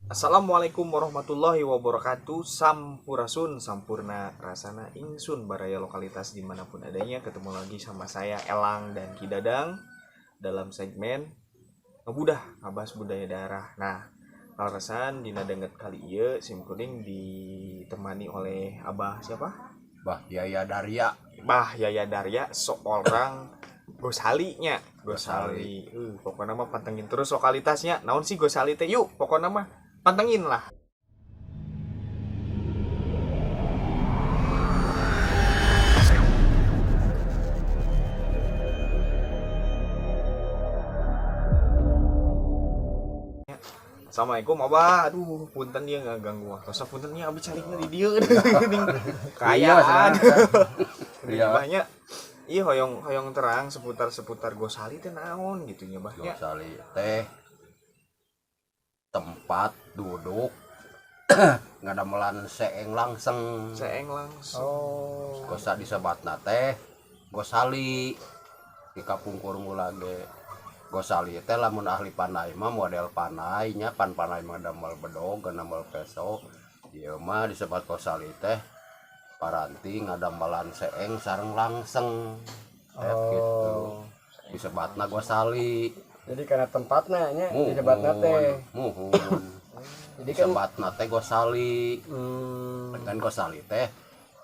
Assalamualaikum warahmatullahi wabarakatuh. Sampurasun, sampurna rasana ingsun baraya lokalitas dimanapun adanya. Ketemu lagi sama saya Elang dan Ki Dadang dalam segmen Ngebudah, ngabahas budaya daerah. Nah, kaleresan dina danget kali ieu simkuring ditemani oleh Abah siapa? Bah Yaya Darya. Bah Yaya Darya, seorang Gosali nya. Gosali. Pokoknya mah pantengin terus lokalitasnya. Naon sih Gosali teh? Yuk, pokoknya mah pantengin lah. Assalamualaikum Abah. Aduh, punten dia nggak ganggu waktu. Sok punten nya abi calingna di dieu. Kayaan. Iya. Abahnya iya hoyong hoyong terang seputar seputar Gosali teh naon gitu nya Bah nya. Gosali teh tempat duduk ngadamelan seeng langseng. Seeng langsung. Oh. Gosa disebatna teh Gosali di kapungkur mula ge. Gosali teh lamun ahli panai mah model panai nya, pan panai mah damel bedog, damel peso. Ieu mah disebat Gosali teh paranti ngadamelan seeng sareng langseng. Teh gitu. Disebatna Gosali. Jadi karena tempatna nya disebatna teh. Muhun. Jadi kan disebatna teh Gosali. Kan Gosali teh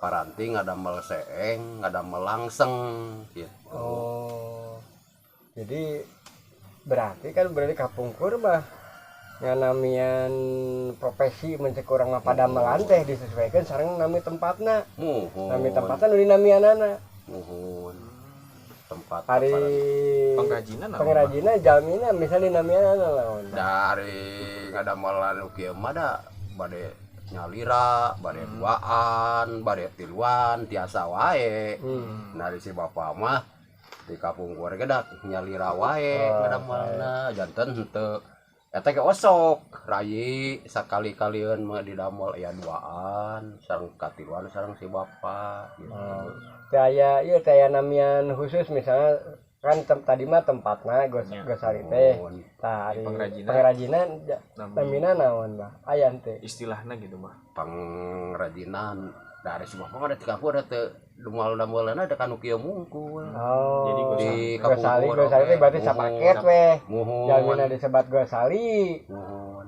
paranti ngadamel seeng, ngadamel langseng gitu. Oh. Jadi berarti kan berarti kapungkur mah nganamian profesi mun cek urang mah padamelan teh disesuaikan sareng nami tempatna. Muhun. Nami tempatna nu dinamianana. Muhun. Tempat Hari Pengrajinan apa? Pengrajinan jalmina misalnya dinamianana lamun. Dari ngadamelan nu kieu mah da bade nyalira, bade duaan, bade tiluan, tiasa wae. Nah, di si bapak mah di kapungkur ge da nyalira wae ngadamelna janten henteu eta ge osok rayi sakali-kalieun mah didamel aya duaan sareng katiluan sareng si bapak gitu. Teu aya ieu teh aya namian khusus misalnya kan tadi mah tempatna Gosali teh. Muhun. Tah ari Pengrajinan. Pengrajinan Nami. namina naon bah? Aya henteu? Istilahna gitu mah. Pengrajinan dari si bapak mah da ti kapur teu dumal-damelna da kanu kieu mungkul. Oh. Jadi Di Gosali, kapungkur Gosali teh oge. berarti Muhun. sapaket weh. Muhun. Jalmina disebat Gosali. Muhun.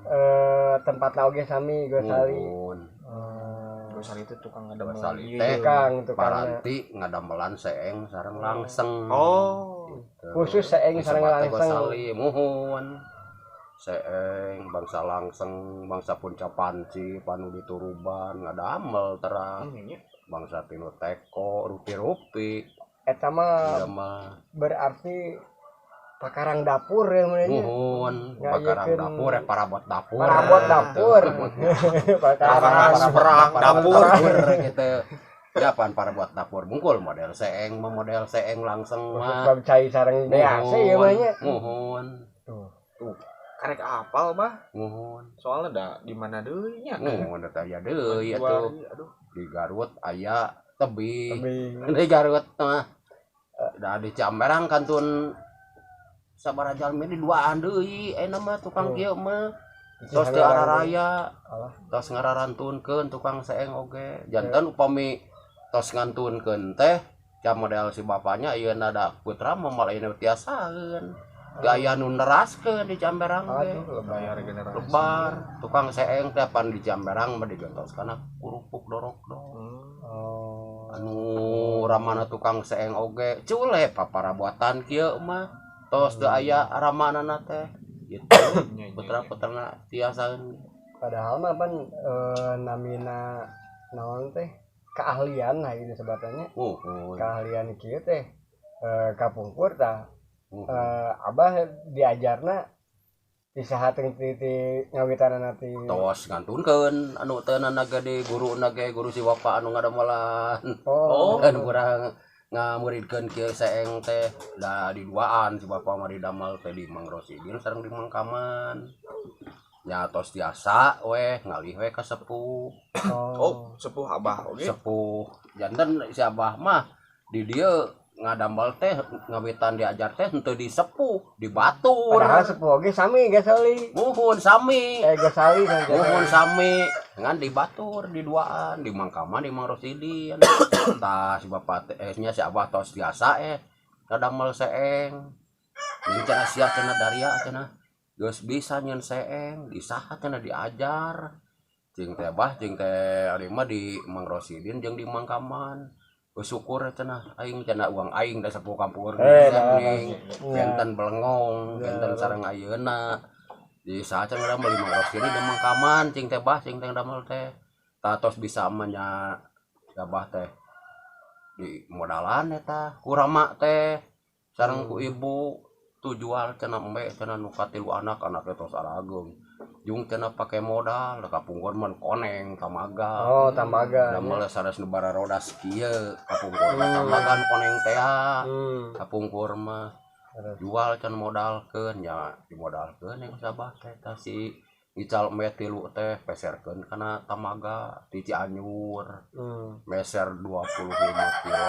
Tempatna oge sami Gosali. Muhun. Oh. Gosali itu tukang ngadamelan. Gosali Iya, teh. Tukang, tukangna. Paranti ngadamelan seeng sareng langseng. Oh. Gitu. Khusus seeng sareng Disebat teh langseng. Gosali, muhun. Seeng bangsa langseng, bangsa punca panci, panu dituruban, ngadamel terang. Iya. Bangsa tinu teko, rupi-rupi. Eta mah Iya mah. berarti pakarang dapur ya mun nya. Muhun, Nggak pakarang yekeun. dapur, ya parabot dapur. Parabot dapur. Pakarang Parabot perang Parabot dapur. dapur gitu. Ya pan parabot dapur bungkul model seeng mah model seeng langseng mah. Bab cai sareng BAC ieu mah nya. Muhun. Tuh. Tuh, karek apal bah. Muhun. Soalnya da di mana deui nya? Muhun eta aya deui atuh. Aduh. Di Garut aya tebih. Tebih. Di Garut mah. Da di Ciamberang kantun sabaraha jalmi di duaan deui ayeuna mah tukang Oh. kieu mah. Tos teu araraya. Tos ngararantunkeun tukang seeng oge. Janten upami tos ngantunkeun teh jam model si bapaknya ayeuna da putra mah moal ayeuna tiasaeun. Teu aya nu neraskeun di Ciamberang ge. Aduh, lebar. Bayar generasi. Lebar tukang seeng teh pan di Ciamberang mah digentos kana kerupuk dorok-dorok. Oh. Anu ramana tukang seeng oge cule paparabuatan kieu mah tos teu aya ramanana teh gitu. Putra-putrana tiasaeun. Padahal mah pan namina naon teh keahlian nah ini sebatannya. Muhun. Keahlian kieu teh kapungkur tah. Muhun. Abah diajarna di saha teh ti ngawitanana ti Tos ngantunkeun anu teu nana ge guru na ge guru si bapak anu ngadamelan. Oh. Kan kurang ngamuridkeun kieu seeng teh da di duaan si bapak mah didamel teh di Mang Rosidin sareng di Mang Kaman. Nya tos tiasa weh ngalih weh ka sepuh. Oh, sepuh abah oge. Sepuh. Janten si abah mah di dieu ngadamel teh ngawitan diajar teh henteu di sepuh, di batur. Padahal sepuh oge sami Gasali. Muhun sami. Eh, Gasali kan. Muhun sami ngan di batur di duaan di Mangkaman di Mang Rosidin. Tah si bapak teh nya si abah tos biasa ngadamel seeng. Jeung cenah sia cenah daria cenah geus bisa nyeun seeng, di saha cenah diajar. Cing teh bah cing teh ari mah di Mang Rosidin jeung di Mangkaman. Bersyukur cenah aing cenah uang aing da sepuh kampung ning benten belengong benten sareng ayeuna di saha cenah ngadamel di Mang Rosidin di Mangkaman cing teh bah cing teh ngadamel teh tah tos bisa mah nya abah teh di modalan eta ku rama teh sareng ku ibu tuh jual cenah embe cenah nu katilu anak anaknya tos arageung jung cenah pake modal da kapungkur mah koneng tamaga. Oh, tamaga. Damel sanes nu bararodas kieu kapungkur mah tamagan koneng teh kapungkur mah. Terus. Jual can modalkeun nya dimodalkeun yang sabah teh tah si ngical embe tilu teh peserkeun kana tamaga di Cianjur. Meser 25 kilo.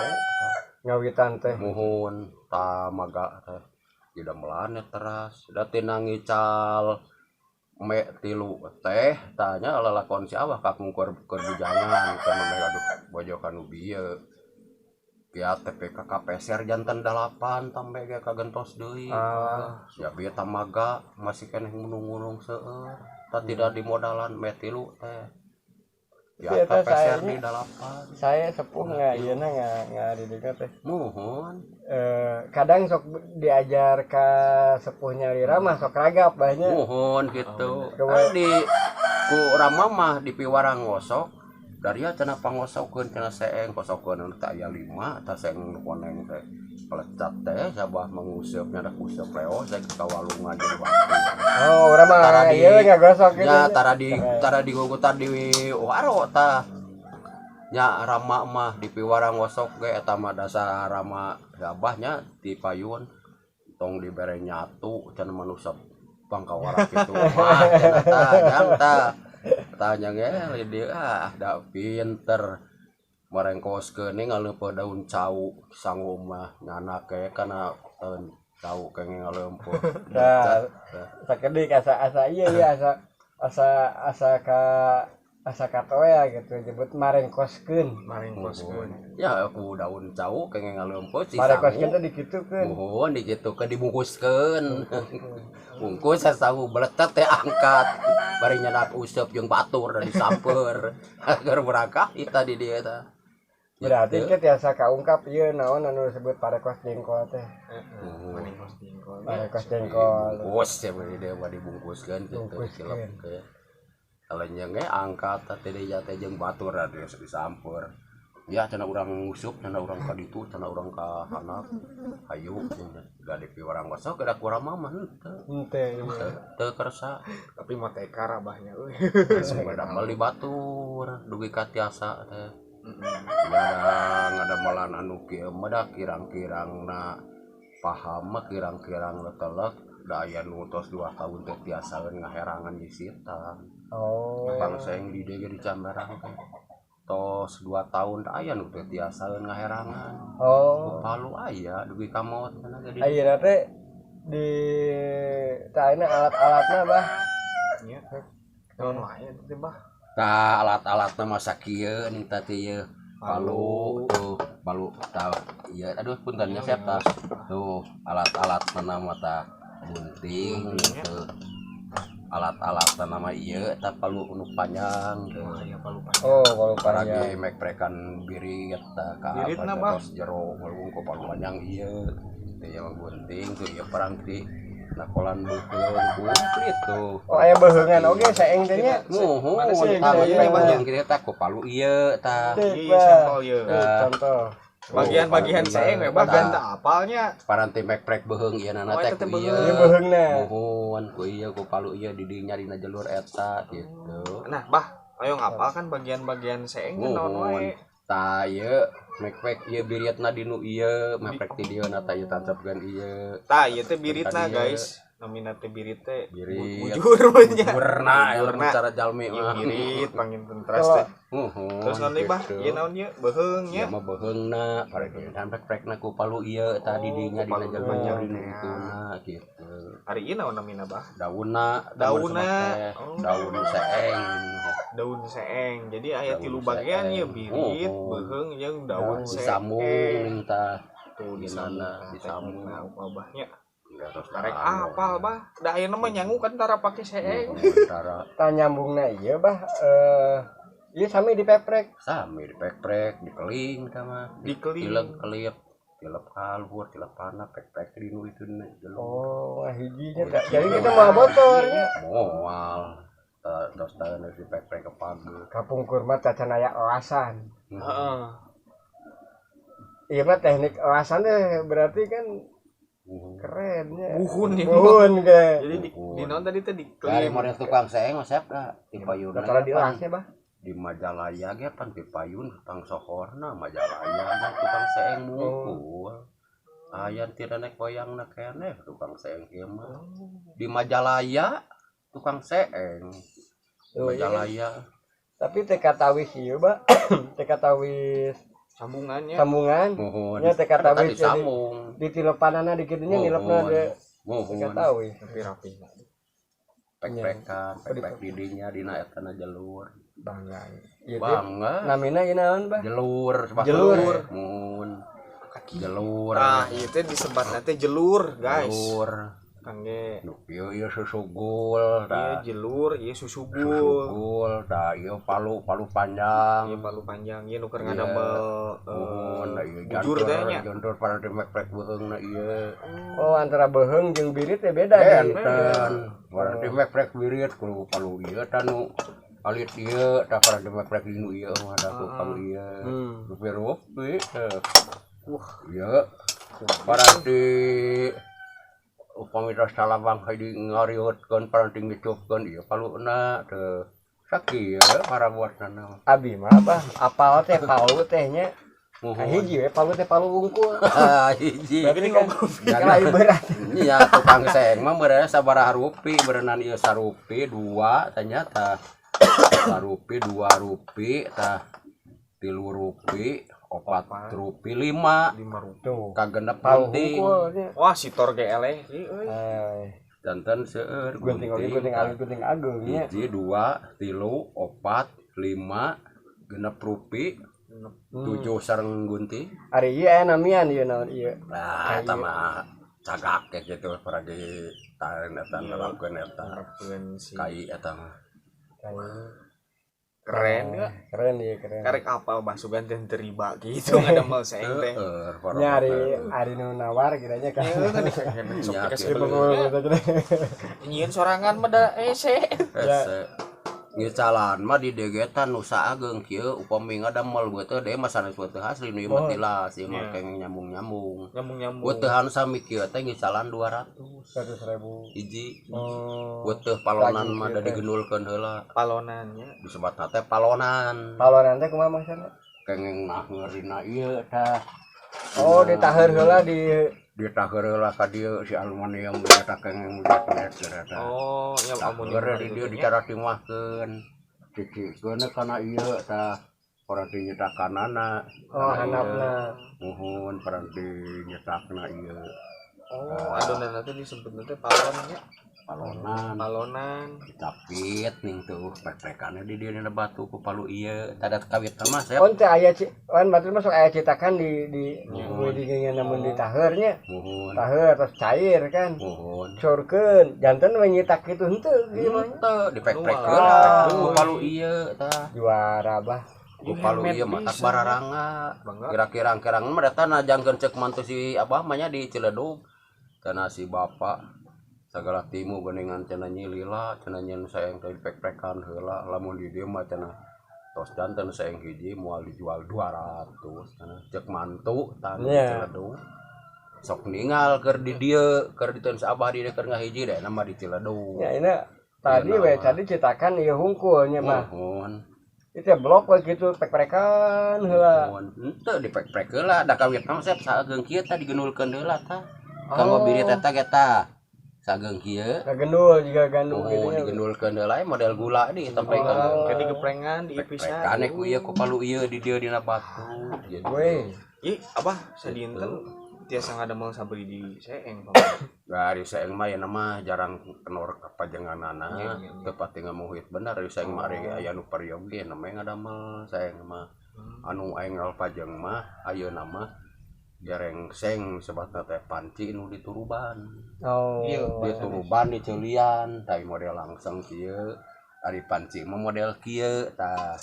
Ngawitan teh. Muhun tamaga teh didamelan teras da tina ngical me tilu teh tanya lalakon si abah kapungkur keur bujangan kana meh aduh bojo kanu bieu kiat TPK kapeser janten 8 tambe ge kagentos deui. Ya bieu tamaga masih keneh ngunung-ngunung seueur tah tidak dimodalan me tilu teh ya Tapi eta kapeser sayanya di 8. Saya sepuh nggak ieu na nggak didikna teh. Muhun. Kadang sok diajar ke sepuhnya lira mah sok ragap banyak. Muhun gitu kan di ku rama mah di piwarang ngosok daria cenah pangosokeun cenah seeng kosokeun anu teh aya 5 tah seeng nu koneng teh pelecat teh sabah menguseup nya da useup leo saya ka walungan jadi waktu. Oh, urang mah Tara di ieu ngagosok gitu. Nya tara di gugutan di waro tah nya rama mah di piwarang ngosok ge eta mah dasar rama abahnya di payun tong dibere nyatu cenah manusia pangkawara kitu mah cenah tah jang tah tanya ge di ah da pinter marengkoskeun ni ngaleupeuh daun cau sangu mah nyanak ge kana daun cau kenging ngaleumpuh. Nah, sakedik asa asa iya iya asa asa asa ka asa katoya gitu nyebut marengkoskeun. Marengkoskeun. Ya aku daun cau kenging ngaleumpuh si Marengkoskeun sangu. Teh dikitukeun. Muhun dikitukeun dibungkuskeun. Bungkus sasangu beletet teh angkat. Bari nyanak useup jeung batur da disamper. Agar berangkat kita di dieu tah. Berarti Gitu. ke tiasa kaungkap ieu naon anu disebut parekos jengkol teh. Marengkos jengkol. Parekos jengkol. Dibungkus ya bari dia mah dibungkuskeun gitu Bungkuskeun. kilep teh. Kalau nya ge angkat teh dieu teh jeung batur da disamper. Ya cenah urang nguseup, cenah urang ka ditu, cenah urang ka handap. Hayu cenah da di piwarang gosok da kurang mah henteu. Henteu. Teu kersa. Tapi mau tekar abahnya euy. Damel di batur dugi ka tiasa teh. Ya ngadamelan anu kieu mah da kirang-kirangna paham mah kirang-kirang letelek da aya nu tos 2 tahun teh tiasaeun ngaherangan nyisitan. Oh. Bangsa yang di dieu ge di Camberang teh tos 2 tahun da aya nu teh tiasaeun ngaherangan. Oh. Palu aya dugi ka maot cenah ge di Ayeuna teh di tah ayeuna alat-alatna bah. Nya. Naon wae teh bah? Tah alat-alatna mah sakieu ning tah teh ieu. Palu tuh, palu tah ieu aduh punten nya siap tah. Tuh alat-alatna mah tah gunting tuh. Alat-alatna mah ieu tah palu nu panjang tuh. Wah, aya palu panjang. Oh, palu Paragi panjang. mek-prekan birit tah ka Biritna, Bah. tos jero ngulung ku palu panjang ieu. Teh ieu mah gunting tuh ieu parangti nakolan beukeung komplit tuh. Oh, aya beuheungan oge saeng teh nya. Muhun, Mana sih tah yang ieu saya- yang kieu tah ku palu ieu tah. Cek, Ih, Bah. sampel ieu. Tah. Contoh. Bagian-bagian Oh, seeng we bah tah. ganta apalnya. Paranti mek-prek beuheung ieu nana Oh, teh eta teh ku ieu. Ieu beuheungna. Muhun, ku ieu ku palu ieu di dinya dina jalur eta gitu. Nah, bah, ayo ngapal kan bagian-bagian seeng teh naon Muhun. wae. Tah ieu mek-prek ieu biritna dinu ieu, mek-prek ti dieu na tah ieu tancapkeun ieu. Tah, ieu teh biritna, Tadi, guys. Namina teh birit teh Birit. bujur we nya. Bujurna Bujurna. ilmu cara jalmi Ieu mah. birit panginten teras teh. Muhun, Terus naon deui bah? gitu. Ieu naon ieu? Beuheung Ieu nya. mah beuheungna, parekeun prek-prekna ku palu ieu tadi Oh, dinya ku palu dina jalma panjang dina teh. ituna gitu. Ari ieu naon namina bah? Daunna, Daunna. Oh. Daun seeng. Daun seeng. Jadi aya Daun tilu bagian seeng. ya birit, Oh. beuheung jeung daun seeng. Disambung tah. Tuh Gimana? disambung. Disambung. Nah, abahnya. Terus Karek apal bah. Da ayeuna mah nyangu kan tara pake seeng. Tara Tah nyambungna ieu bah ieu sami dipeprek. sami diprek-prek, dikeling tah mah. Dikeling. Tilep kelip, tilep kaluhur, tilep kana prek-prek di nu itu na jelur. Oh, hijinya teh. Jadi kita mau botornya. Moal. Terus tangan harus diprek-prek ke pagi. Kapungkur mah cacan aya elasan. Heeh. Iya mah teknik elasan teh berarti kan keren ya. Buhun ya. Buhun ke. Jadi di naon tadi teh Dari dikeling. model tukang seeng mah sep dah di payun. Rata dilasnya bah. Di Majalaya ge pan di payun tukang sohorna Majalaya mah tukang seeng mungkul. Aya teu naik wayangna keneh tukang seeng ieu mah. Di Majalaya tukang seeng. Oh, iya kan? Majalaya. Tapi teh katawis ieu bah. Teh katawis Sambungannya. sambungan. Muhun. Nya teh katawis Tadi jadi sambung. ditilepanana dikitunya nilepna Muhun. de teh Muhun. katawis. Tapi rapi. Pek-pekan, pek-pek didinya dina eta na jalur. Bangga. Ieu teh Bangga. namina ieu naon bah? Jelur Jelur. Muhun. Jelur. Nah, ieu teh disebatna teh jelur, guys. Jelur. Kangge. Nu ieu ieu susugul Ieu tah. jelur, ieu susugul. Susugul tah ieu palu palu panjang. Ieu palu panjang, ieu nu keur Iya. ngadamel Muhun da ieu bujur teh nya. jantur pada dimek-prek beuheungna ieu. Oh, antara beuheung jeung birit teh beda di. Benten. Pada dimek-prek birit kudu palu ieu tah nu alit ieu tah pada dimek-prek dinu ieu mah da ku palu ieu. Rupi-rupi teh. Wah, Ieu paranti upami tos salabang hadi ngariutkeun paranti ngicupkeun ieu paluna teu sakieu parabuatna. Abi mah bah apal teh palu teh nya. Muhun. Hiji we palu teh palu wungkul. Ah, hiji. Berarti kan lain berat. Iya, tukang seeng mah beureunan sabaraha rupi, beureunan ieu sarupi dua ternyata. Sarupi dua rupi tah tilu rupi, opat rupi, lima. 5 rupiah. Tuh. Kagenep Palu gunting. wungkul nya. Wah, si tor ge eleh ieu euy. Eh, Janten seueur gunting oge gunting alit gunting ageung nya. Hiji, dua, tilu, opat, lima, genep rupi, tujuh sareng gunting. Ari ieu aya namian ieu naon ieu. Nah, eta mah cagak kayak gitu paragi tahan eta nerapkeun eta Nerapkeun si kai eta mah. keren ya. Keren ieu keren. Karek apal bah sugan teh teriba gitu ngadamel seeng teh. Heeh, Nya ari ari nu nawar kiranya kan. Ieu kan sok Nya, dikasih gitu. beuh. Nyieun sorangan mah da ese. Hese. Ngicalan mah di degetan nu saageng kieu upami ngadamel beuteung deui mah sanes beuteung asli nu ieu mah tilas ieu mah kenging nyambung-nyambung. Nyambung-nyambung. Beutehan sami kieu teh ngicalan 200 100.000. hiji. Oh. Beuteung palonan mah da digendulkeun heula. Palonannya. Disebatna teh palonan. Palonan teh kumaha maksudna? Kenging nah ngeurina ieu tah. Oh, ditaheur heula di Ditaheur heula ka dieu si aluminium eta kenging net eta. Oh, ya amun Taheur di dieu dicara timahkeun. Cicikeun kana ieu tah paranti nyetakanana. oh handapna. Muhun paranti nyetakna ieu Oh, adonan teh disebutna teh palonnya. palonan. Palonan. Ditapit ning tuh prek-prekannya di dieu dina batu ku palu ieu tadat kawit mah sep. Oh, teh aya kan batur masuk aya citakan di di di namun ditaheur nya. Muhun. Taheur terus cair kan. Muhun. Corkeun, janten we nyitak kitu henteu gimana? Henteu diprek-prek Luar. heula ku palu ieu tah. Juara bah. Ku palu ieu mah tak bararanga. Bangga. Kira-kira kerang mah data najangkeun ceuk mantu si abah mah nya di Ciledug. Cenah si bapak sagala timu geuningan cenah nyilila cenah nyeun saeng teh diprek-prekan heula lamun di dieu mah cenah tos janten saeng hiji moal dijual 200 cenah ceuk mantu tah di Nya. Ciledug. Sok ningal keur di dieu keur diteun si abah di dieu keur ngahiji deh nama di Ciledug. Ya ini tadi Iya, we nama. tadi citakan ieu hungkul nya mah. Muhun. Itu ya blok we kitu prek-prekan heula. Muhun. Henteu diprek-prek heula da kawit mah sep saegeung kieu tah digenulkeun heula tah. Kanggo birit eta ge tah. Sageung kieu. Kagendul juga gandul Oh, gitu nya. digendulkeun heula model gula di templekan. Kayak digeprengan, diipisan. Kane ku ieu ku palu ieu di dieu dina batu gitu. Weh, Ih, abah sadinten tiasa ngadamel sabri di seeng. Dari seeng mah ya nama jarang kenor kapajenganana. Iya. Teu pati ngamuhit bener di seeng mah ari aya nu peryogi namanya ngadamel seeng mah. Anu enggal pajeng mah ayeuna mah gereng seng sebatna teh panci nu dituruban. Oh. Iya. Dituruban diceulian tapi model langsung kieu. Ari panci mah model kieu tah.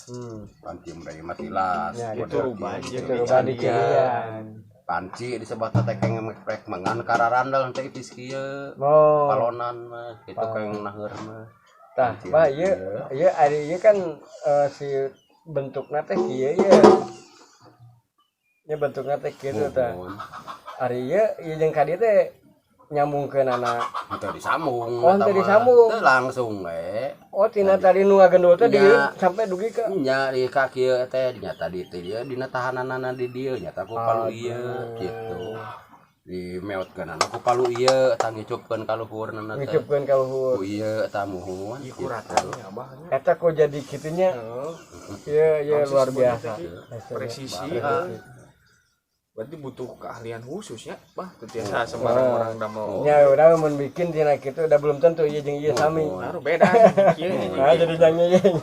Panci mah dari mah tilas. Ya, model dituruban kieu. jeung Dituruban diceulian. Panci disebatna teh keng rek mengan kararandel teh ipis kieu. Oh. Palonan mah kitu keng naheur mah. Tah, Panci bah anu ieu kieu. ieu ari ieu kan si bentukna teh kieu ye. Nya bentukna teh kieu tah. Muhun. Ari ieu ieu jeung ka dieu teh nyambungkeunana. Teu disambung. Oh, eta teu mah. disambung. Teu langsung we. Oh, tina tadi nu ngagendul teh di Nya. sampai dugi ke Nya di ka kieu teh nya tadi teh dieu dina tahananana di dieu nya ku palu ieu gitu. Di meotkeunana ku palu ieu tah ngicupkeun ka luhurnana teh. ngicupkeun ka luhur. Ku ieu tah muhun. Ih, Gitu. kuratannya abah nya. Eta kok jadi kitunya. Heeh. Ieu ieu Naon sih luar sebutna biasa. teh, Ki? Presisi. Berarti butuh keahlian khusus ya, bah teu tiasa sembarang orang damel. Nya urang mun bikin tina kitu udah belum tentu ieu jeung ieu sami. Baru beda kieu. Nah, jadi jangan ieu.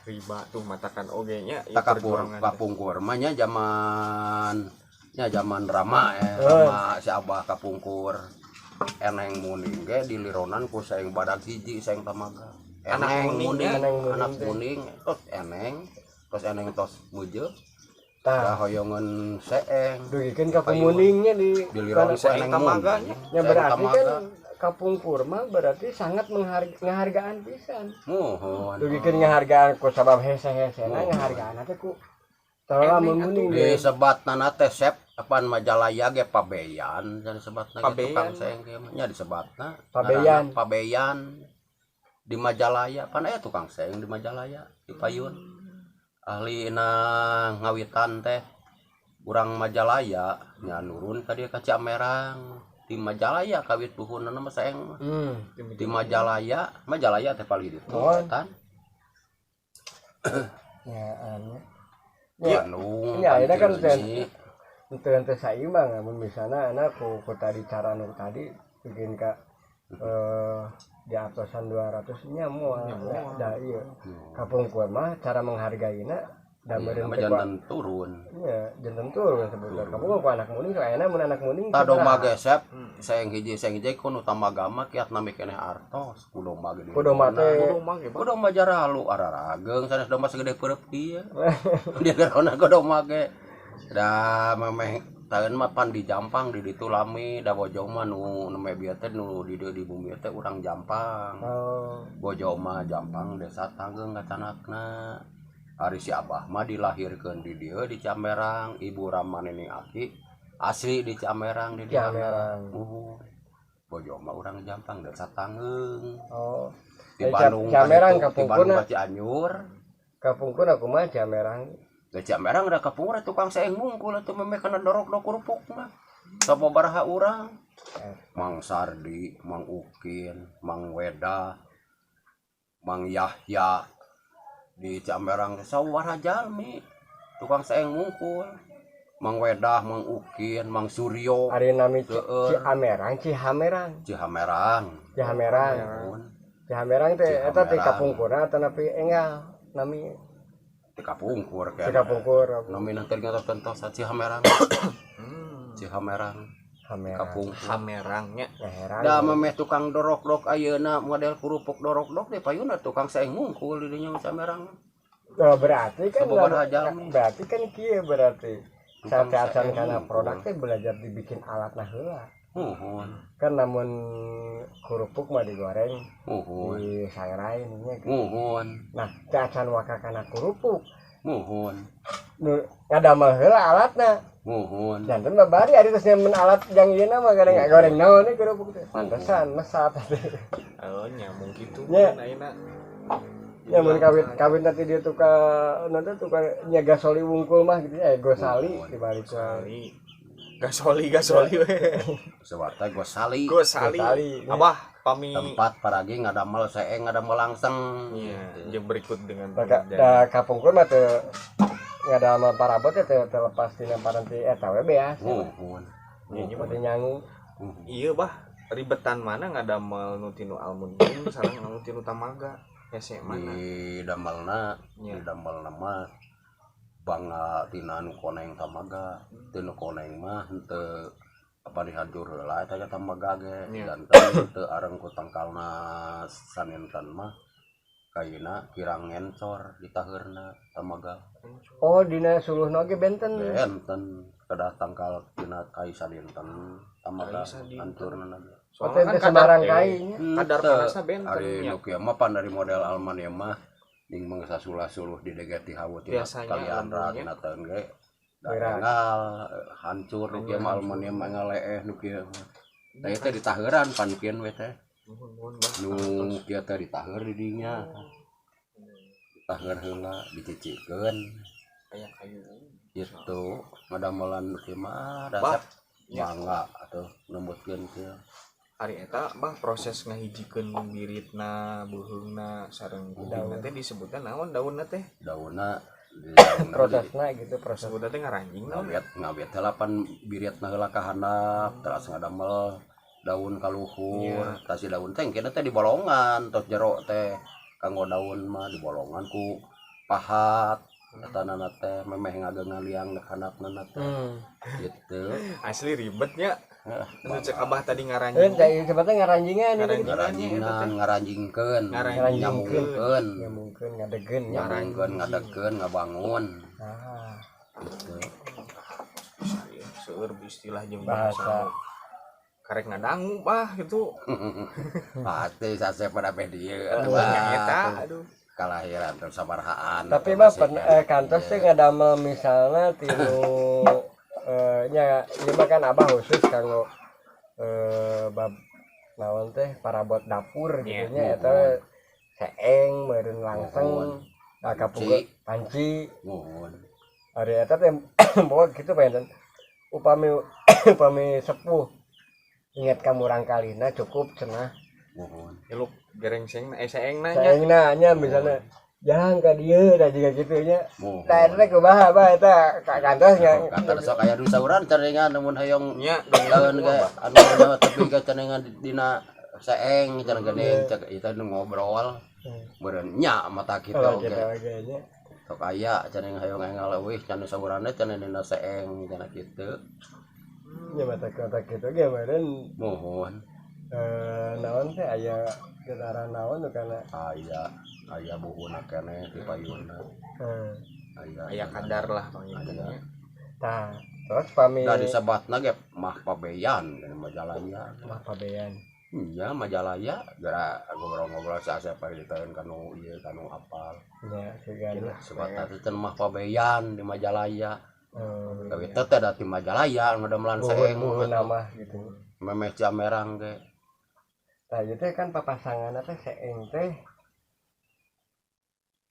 Riba tuh matakan oge nya ieu Tak kapur perjuangan teh. kapungkur mah nya zaman nya zaman Rama ya, Oh. Rama si Abah kapungkur. Eneng muning ge dilironan ku saeng badag hiji saeng tamaga. Anak Eneng muning, muning, ya? Eneng muning anak teh. muning, terus eneng, terus eneng tos mujeuh. Tah, Dah hoyongeun seeng. dugikeun ka pemuningnya di Diliron ku Saeng eneng tamaga muning. nya. Ya Saeng berarti tamaga. kan kapungkur mah berarti sangat menghargaan pisan. Muhun. Dugikeun ngahargaan ku sabab hese-hesena ngahargaan teh ku tara Eneng mun muning. Disebatna teh sep apaan Majalaya ge pabeyan dan sebatna ge Pabeyan. tukang seeng ge mah nya disebatna. Pabeyan. Ngaranna Pabeyan di Majalaya pan aya tukang seeng di Majalaya di Payun. Ahli na ngawitan teh urang Majalaya nya nurun ka dieu ka Ciamerang di Majalaya kawit puhunna mah seeng mah. Di Majalaya, Majalaya teh paling ditu Oh. tan. Ya anu. Ya, Bandung. Ya, ayeuna kan Cileunyi. teu teu saimbang mun misalna anak ku tadi cara nu tadi bikin ka di atosan 200 nya moal da ieu. Kapungkur mah cara menghargaina da Iya, meureun mah teh ku jantan turun. nya janten turun sebetulnya. Kapungkur ku anak muning soalna mun anak muning Ta domba sabaraha? gesep saeng hiji ku nu tamaga mah kiat nami keneh artos ku domba ge. Ku domba teh. Kudu mah ge, Ku Bah. domba jaralu ararageung sanes domba segede peureub kieu. Dia gerona ku domba ge. Da memeh taeun mah pan di Jampang di ditu lami da bojong mah nu nu bieu teh nu di dieu di bumi teh urang Jampang. Oh. Bojong mah Jampang desa Tanggeung kacanakna. Ari si Abah mah dilahirkeun di dieu di Ciamerang, ibu Rama nenek aki asli di Ciamerang di dieu. Ciamerang. Bojong mah urang Jampang desa Tanggeung. Oh. Di Eh, Bandung Ciamerang ka ditu, di kapungkurna. Bandung ka Cianjur. Kapungkur aku mah Ciamerang. Da Ciamerang da kapungkur tukang seeng mungkul atuh memeh kana dorok-dorok kerupuk mah. Sababaraha urang. Mang Sardi, Mang Ukin, Mang Weda, Mang Yahya di Ciamerang teh sawara jalmi tukang seeng mungkul. Mang Wedah, Mang Ukin, Mang Suryo, Ari nami Seueur. Ciamerang, Cihamerang. Cihamerang. Cihamerang. Muhun. Cihamerang teh eta teh Cihamerang. kapungkurna atanapi enggal nami Di kapungkur teh kapungkur. Nami nanti ngantos-ngantos Cihamerang. Cihamerang. Hamerang. Kapungkur. Hamerangnya. Ngaherang. Da memeh tukang dorok-dok ayeuna model kerupuk dorok-dok deh payuna tukang seeng mungkul di dinya Ciamerang. Oh, berarti kan Sababaraha jalmi. berarti kan kieu berarti Tukang saat-saat seeng kana mungkul. produk teh belajar dibikin alat nah heula. Muhun, Kan namun kerupuk mah digoreng muhun, disangrai nya gitu. muhun, Nah, teu acan waka kana kerupuk. muhun, Nu ngadamel heula alatna. muhun. Janten babari ari geus nyemen alat jang ieu mah goreng goreng naon we kerupuk teh. Pantesan mesat. Oh, nyambung kitu Nya. ayeuna. Ya mun kawin kawin nanti dia tukang nanti tukang nya gasoli wungkul mah gitu ya gosali dibalik Sekali. Gasoli gasoli we. Sebatna Gosali. Gosali. Gosali. Abah pami Tempat paragi ngadamel seeng, ngadamel langseng. Iya, jeung berikut dengan Maka pengerjaan. da kapungkur mah teu ngadamel parabot teh teu teu lepas tina paranti eta we beas. Muhun. Iya, iya, Berarti nyangu. Iya bah, ribetan mana ngadamel nu tinu aluminium sareng nu tinu tamaga? Hese mana? Di damelna, Iya. di damelna mah bangga tina nu koneng tamaga. Tinu koneng mah henteu apa dihancur heula eta ge tamaga ge. Janten teu areng ku tangkalna saninten mah kayuna kirang ngencor ditaheurna tamaga. Oh, dina suluhna oge benten. Benten, kedah tangkal tina kai sadinten tamaga Kai sadinten. hancurna ge. Oh, Soalnya teh kan sembarang kadar, kai nya. kadar Henteu. panasna benten Ari nya. nu kieu mah pan dari model aluminium mah ning mangsa suluh di dege ti hawu tina Biasanya kaliandra aluminiumnya. tina teun ge da Berat. enggal hancur nu kieu mah aluminium enggal leeh nu kieu mah. Tah ieu teh ditaheuran pan kieu we teh. Nuhun nuhun bah. Nu kieu teh ditaheur di dinya. Ditaheur heula dicicikeun Aya kayu. gitu ngadamelan nu kieu mah Bah, dasep bangga atuh nembutkeun kieu. Ari eta bah proses ngahijikeun biritna, beuheungna sareng kupingna teh disebutna naon daunna teh? Daunna di daunna Prosesna gitu, proses. Disebutna teh ngaranjing naon? Ngawet ngawet heula pan biritna heula ka handap terus ngadamel daun kaluhur. Tah si daun teh engkena teh dibolongan tos jero teh kanggo daun mah dibolongan ku pahat eta nana teh memeh ngageungan liang handapna teh gitu. Asli ribetnya. Heh, Anu cek abah tadi Eh, ngaranjing. teh sebetulnya ngaranjingan ini gitu. Ngaranjingan, ngaranjingkeun. Ngaranjingkeun. Nyambungkeun. Ya mungkin ngadegen ya. Nyambungkeun, ngadegeun, ngabangun Ah, gitu. Seueur istilah jeung Bahasa. bahasa. Karek ngadangu bah gitu. Pasti sasep pada dieu atuh. Nya eta aduh. Kalahiran terus sabarahaan. Tapi mah kantos teh ngadamel misalnya tinu nya ieu mah kan abah khusus kanggo bab naon teh parabot dapur gitu nya eta seeng meureun langseng nah kapungkur panci. Muhun. Ari eta teh bawa gitu pengen upami upami sepuh ingat ka murang kalina cukup cenah. Muhun. Iluk gerengseng seengna nya. Saengna nya misalnya jangan ka dieu da jiga kitu nya. Muhun. Tah eta teh kumaha bah eta ka kantos nya? Kantor sok aya nu sauran carengan namun hayang Nya lawan ge anu anu tapi ge carengan dina seeng cenah geuning cek itu nu ngobrol meureun nya mata kita Oh, oge. gitu oge nya. Sok aya cenah hayang enggal leuwih cenah sauranna cenah dina seeng cenah kitu. Nya mata kota kitu ge meureun. Muhun. Naon teh aya getaran naon nu kana? Aya aya buhuna keneh di payuna. Aya. Aya kadar lah pangintennya. Tah terus pami Da disebatna ge mah pabeyan di Majalaya. Mah pabean. Iya, Majalaya gara ngobrol-ngobrol sa paritaeun kanu ieu kanu apal. Nya sigana. Sebatna teh cenah mah pabeyan di Majalaya. Eh Tapi teh da di Majalaya ngadamelan buhun seeng buhun nama gitu. Memeh Ciamerang ge. Tah ieu teh kan papasanganna teh seeng teh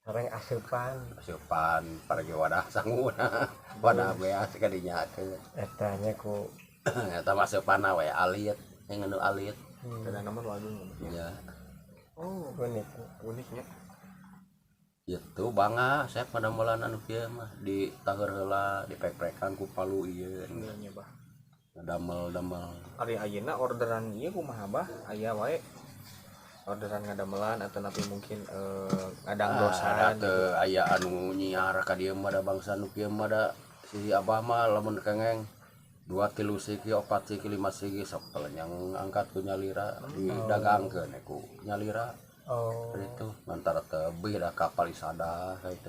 sareng asupan. Asupan paragi wadah sanguna wadah beas ka dinya teh. Eta nya ku Eta mah asupanna we alit yang nu alit. Kada nama lagu. Ya. Oh, unik. Uniknya. Itu bangga saya padamelan anu kieu mah di taheur heula dipek-pekan ku palu ieu. Nya bah. Damel-damel. Ari ayeuna orderan ieu kumaha bah? Aya wae orderan ngadamelan atau napi mungkin ngadangdosan? Ada teu aya anu nyiar ka dieu mah da bangsa nu kieu mah da si abah mah lamun kengeng dua tilu siki opat siki lima siki sok yang angkat ku nyalira didagangkeun ku nyalira. Oh. Itu antara tebih da kapal isada itu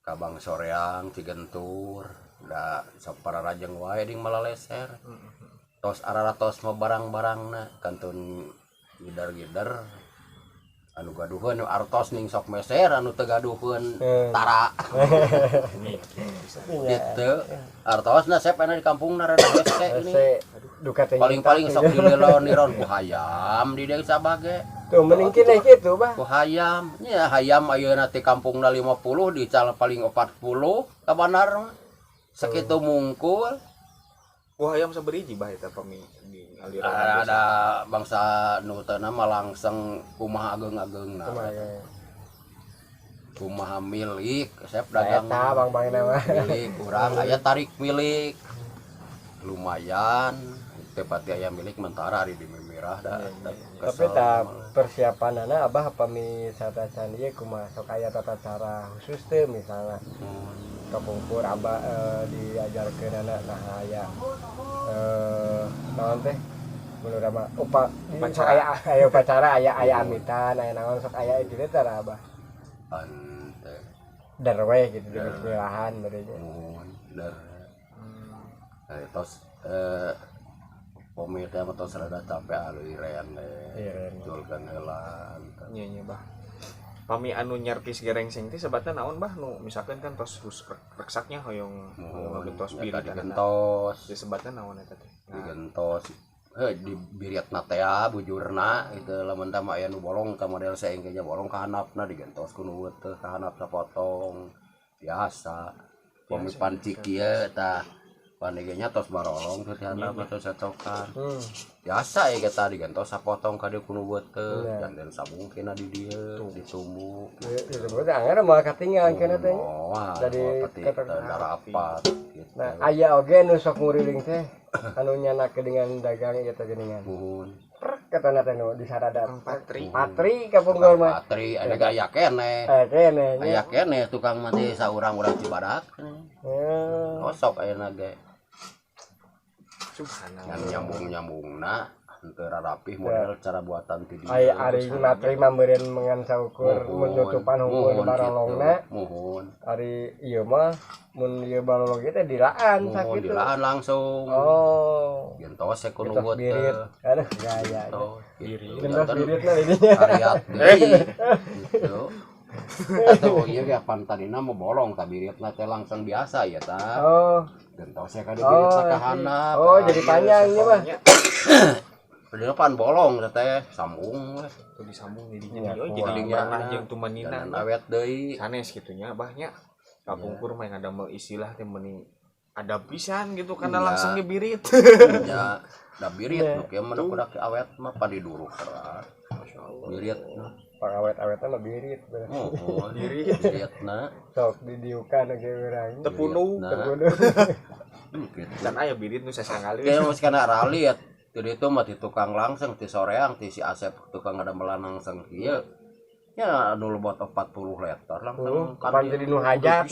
kabang Soreang Cigentur da sok pararajeng wae ding malaleser tos araratos mah barang-barangna kantun gider-gider anu gaduheun nu artos ning sok meser anu teu gaduheun tara. Gitu artosna sep aya di kampungna rada hese ini. Hese duka teh. Paling-paling sok dilelon-liron ku hayam di desa bage. Tuh mending kene kitu bah. Ku hayam nya hayam ayeuna ti kampungna 50 dical paling 40 ka bandar mah sakitu mungkul. Kuah hayam saberiji bah eta pami di aliran Ada bangsa nu teu mah langsung kumaha ageung-ageungna. Kumaha ya? Kumaha milik sep dagang. Eta bang-bang nama. Milik urang aya tarik milik. Lumayan teu pati aya milik mentara ari di Mimirah da. Tapi tak persiapanana abah pami satacan ieu kumaha sok aya tata cara khusus teh misalnya kapungkur abah diajarkeun anak nah aya naon teh menurut abah upacara aya aya upacara aya aya amitan aya naon sok aya itu teh tara abah Ante der we gitu di bismillahan berarti mun der. Tos pami teh mah tos rada capek aluiren Iren. Julkeun heula. Nya nya bah. Pami anu nyerpis gerengseng teh sebatna naon bah nu misalkan kan tos reksaknya hoyong gentos birit digentos. Disebatna naon eta teh? Digentos. Di biritna teh bujurna itu lamun teh mah aya nu bolong ka model saeng ge bolong ka handapna digentos ku nu teh ka handap sapotong. Biasa. Pami panci kieu tah panigenya tos barolong teh handap tos satokan. Biasa ya kita digentos sapotong ka dieu ku nu teh janten sabungkina di dieu ditumbuk. Disebut anggar mah katinggal kana teh. Dari rapat gitu. Nah, aya oge nu sok nguriling teh anu nyanak dengan dagang ieu teh geuningan. Muhun. Prek katana teh nu disaradat. Patri. Patri kapungkur mah. Patri ada gaya keneh. Keneh nya. Aya keneh tukang mah teh saurang urang Cibadak. Osok ayeuna ge. Subhanallah. Nyambung-nyambungna henteu rarapih model cara buatan ti dieu. Aya ari matri mah meureun mengan saukur menutupan hungkul barolongna. Muhun. Ari ieu mah mun ieu barolong ieu teh dilaan sakitu. Dilaan langsung. Oh. Gentos we kudu birit. Aduh gaya. Birit. Gentos biritna didinya. Ariat deui. Gitu. Atau ieu ge pan tadina mah bolong ka biritna teh langsung biasa ya ta. Oh. Gentos we ka dibiritna ka handap. Oh, jadi panjang ieu mah. Padahal pan bolong teh sambung we. Tuh disambung jadinya oh, jadi pernah jeung tumanina awet deui. Sanes kitu nya abah nya. Kapungkur mah ngadamel istilah teh meuni ada pisan gitu karena langsung dibirit. Nya, da birit nu kieu mah kudu awet mah padiduruk keras. Masyaallah. Birit. Pangawet-awetna mah birit. Oh, birit. Biritna. Sok didiukan oge urang. Tepunung, tepunung. Gitu. Can aya birit nu sasangali. Kieu mah kana ralit. Jadi itu mah di tukang langsung di soreang di si Asep tukang ngadamelan langsung kieu. Ya anu lebot 40 liter langsung kan jadi nu hajat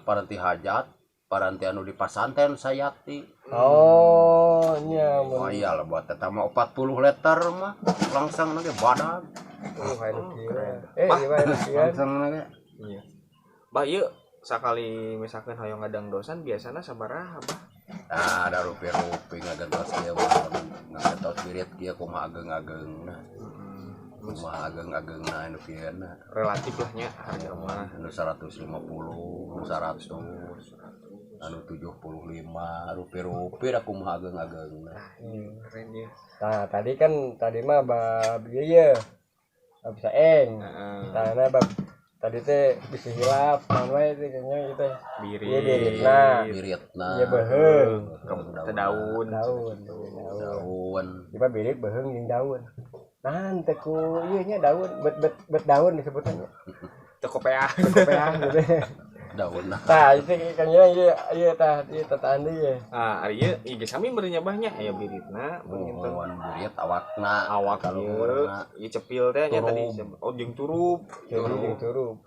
paranti hajat, paranti anu di pasanten sayati. Oh, nya. Oh iya lebot eta mah 40 liter mah langsung ge badag. Oh, anu kieu. Ieu mah langsung ge. Iya. Bah ieu sakali misalkan hoyong ngadangdosan biasana sabaraha bah? Nah, ada rupi-rupi ngagentos kieu mah ngagentos birit kieu kumaha ageung-ageungna. Kumaha ageung-ageungna anu kieu na. Relatif lah nya harga mah. Anu 150, anu 100, anu 75, rupi-rupi da kumaha ageung-ageungna. Keren ya. Nah, tadi kan tadi mah bab ieu ye. Bab saeng. Tah bab tadi teh bisa hilap, naon wae teh kayaknya gitu. Birit. Nah, biritna. Ieu beuheung, daun, daun, daun. Ieu mah birit beuheung jeung daun. Nah, teh ku ieu nya daun, bet bet daun disebutannya. Teu kopeah. Kopeah gitu. Daun. Tah, itu kayaknya ieu ieu tah ieu tataan deui ye. Ah, ari ieu ieu sami meureun nya bah nya aya biritna, beungeun birit awakna, awak ieu cepil teh nya tadi. Oh, jeung turup, jeung turup.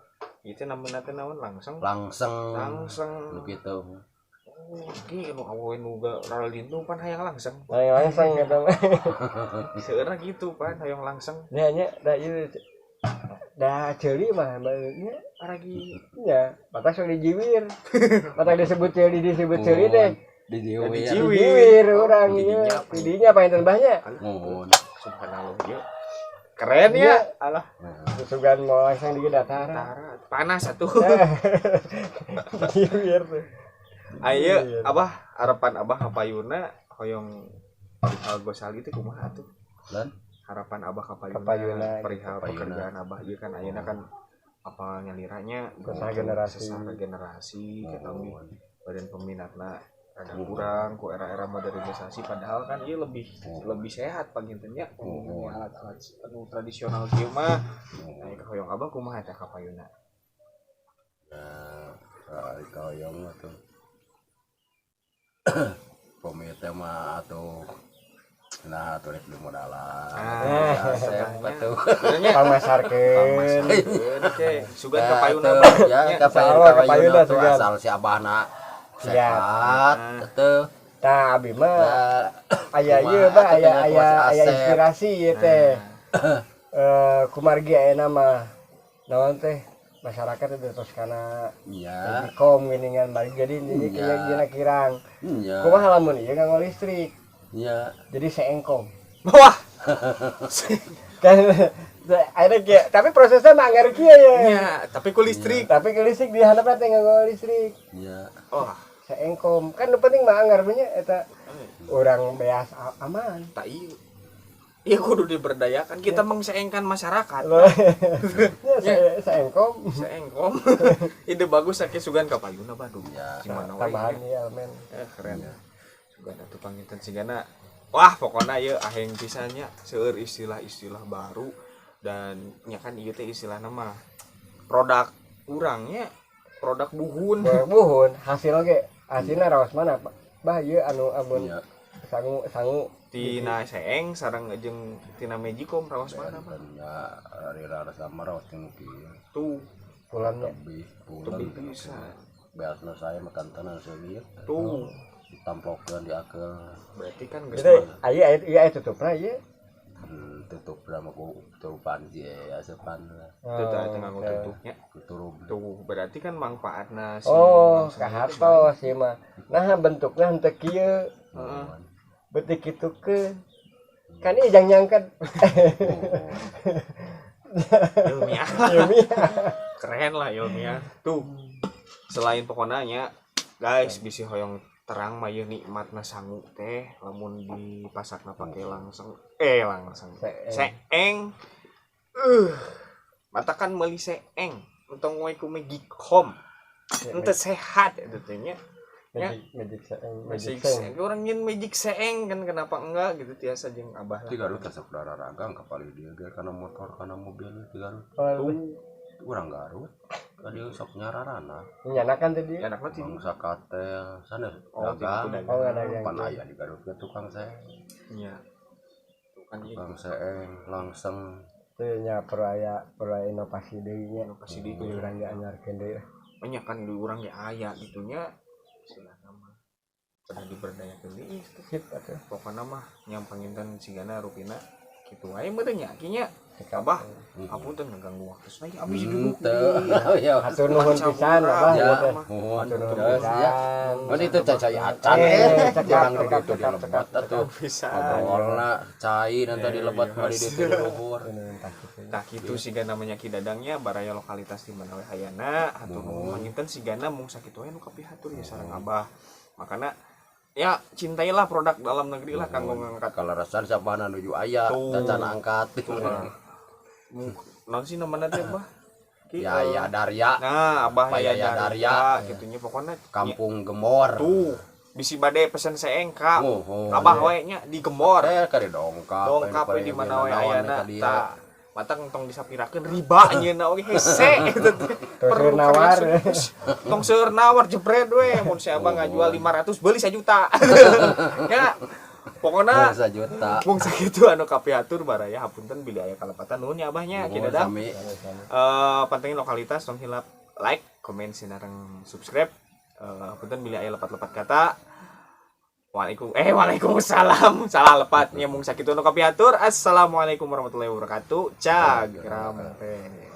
Ieu teh namina teh naon langseng. Langseng. Langseng. Nu kitu. Oh, ki nu awewe nu raralintung pan hayang langseng. Hayang langseng eta mah. Seueurna kitu pan hayang langseng. Nya nya da ieu da ceuli mah nya aragi nya batak sok dijiwir. Batak disebut ceuli deh. Dijiwir. Dijiwir urang ieu. Didinya panginten bah nya. Muhun. Subhanallah ieu. Keren ya. Alah. Sugan mau langsung di datara. Panas atuh. Dijiwir tuh. Ayo abah harapan abah kapayuna hoyong perihal Gosali teh kumaha atuh? Dan harapan abah kapayuna perihal pekerjaan abah ieu kan ayeuna kan apa nyaliranya sesah generasi kata badan peminatna Rada kurang ku era-era modernisasi, padahal kan ieu lebih lebih sehat panginten nya alat-alat anu tradisional kieu mah. Nah, hoyong Abah kumaha teh kapayuna? Nah, hoyong mah tuh pami teh mah atuh, nah, atuh rek di modalan. Ah, Asep atuh. Sebenarnya Pangmasarkeun. oke, sugan Ya, kapayuna atuh, Bah. ya Nya. kapayun. Insyaallah kapayun kapayuna atuh sugan. Asal si abahna Siap. sehat atuh. Tah, abi mah Nah, aya kumaha ieu, Bah, atuh aya teh aya kuas aya Asep. Inspirasi ieu teh. Kumargi ayeuna mah naon teh, masyarakat itu terus kana Magicom geuningan balik, jadi ini kayak gina kirang. Kumaha lamun ieu nganggo listrik? Jadi seengkom. Wah, Kan akhirnya kieu, tapi prosesnya mah anggar kieu ya. nya, tapi ku listrik. Tapi ke listrik di handapna teh nganggo listrik. Wah, Seengkom kan nu penting mah anggar nya eta urang beas aman. Tak iya. Iya, kudu diberdayakan. Kita mengseengkan masyarakat. Loh. Ya, seengkom. Seengkom. Ide bagus sakit, sugan kapayuna Bandung. Gimana wae. Tambahan ya elemen. Eh, keren. Sugan atuh panginten sigana. Wah, pokoknya ya aheng pisan nya, seueur istilah-istilah baru dan nya kan ieu teh istilah nama produk urangnya, produk buhun. Buhun hasil ge, hasilna raos mana, Pak? Bah, ieu anu amun sangu sangu Tina seeng sareng jeung tina magicom raos mana, Pak? Ya, ari rasa mah raos teh nu kieu. Tuh, Pulang Lebih pulang. Lebih bisa. Beasna saya makan tanah seungit. Tuh, Ditamplokeun di akeul. Berarti kan geus Jadi aya aya ieu aya tutupna ieu. Tutup sama ku turupan sih ya asupan lah. Tuh, tah eta nganggo Oke. tutupnya. Turup. Tuh, berarti kan manfaatna si Oh, langsung kahartos ieu mah. Nah, bentukna henteu kieu. Heeh. Beutik kitu ke. Kan ieu jang nyangket. Ilmiah. Ilmiah. Keren lah, ilmiah. Tuh. Selain pokoknya nya, guys, bisi hoyong terang mah ieu nikmatna sangu teh lamun dipasakna pake langsung langsung Seeng. Seeng. Matakan meuli seeng entong we ku magicom henteu sehat eta teh nya. Ya. Magic magic seeng, Magic magic seeng. Seeng orang nyin magic seeng kan, kenapa enggak gitu, tiasa jeung abah lah. Di Garut sok ragang kapali dia ge kana motor kana mobil di Garut. Oh, Tuh, Urang Garut. Ka dieu sok nyararana. Nyanakan tadi. Enak mah ti Bangsa katel sana Oh, ti dagang. dagang. Oh, nggak dagang. Pan aya di Garut ge tukang seeng. Nya. Tuh kan ieu Tukang seeng langsung. Teu nya, perlu aya inovasi deui nya. Inovasi deui. Di urang ge anyarkeun deui. Banyak kan di urang ge aya gitunya, istilah nama pernah diberdayakeun deui gitu. Sip atuh. Pokokna mah nya panginten sigana rupina kitu wae meureun nya kinya. Cekap. Abah, apunten ngeganggu waktu saya, abis duduk. Teu. Ya. Hatur nuhun pisan, Abah. Ya, Ieu teh. mohon. Hatur nuhun Terus ya. pisan. Oh, itu cai acan. Eh, cekap, Jarang di cekap, ditu di cekap, lebet cekap, atuh. Bisa. Ngobrolna cai nanti di lebet mah di ditu di luhur. Nuhun tah kitu. Tah kitu siga namanya Ki Dadangnya, baraya lokalitas di mana we hayana, hatur nuhun panginten sigana mung sakitu we nu kapihatur ya sareng Abah. Makana ya cintailah produk dalam negeri lah kanggo ngangkat Kalarasan sabana nuju aya Tuh. tacan angkat. Naon sih namanya teh, Bah? Ki, Ya ya Darya. Nah, Abah Pak ya Yaya Darya, Darya. gitunya pokoknya. Kampung Gemor. Tuh, bisi bade pesen seeng ka Oh, oh. Abah we nya di Gemor. Eh, kari dongkap. Dongkap we di mana we ayana tadi. Ta. Matang tong disapirakeun riba nyeuna oge hese eta teh. Tong seueur nawar. Tong seueur nawar, jebret we mun si Abah ngajual 500 beli 1 juta. Ya. Pokokna Sajuta. mung sakitu anu kapihatur baraya, hapunten bilih aya kalepatan. Nuhun ya Abahnya, Ki Dadang. Sami. Pantengin lokalitas, tong hilap like, komen, sinareng subscribe. Punten bilih aya lepat-lepat kata. Waalaikumsalam. Salah lepatnya, mung sakitu anu kapihatur. Assalamualaikum warahmatullahi wabarakatuh. Cag rampe.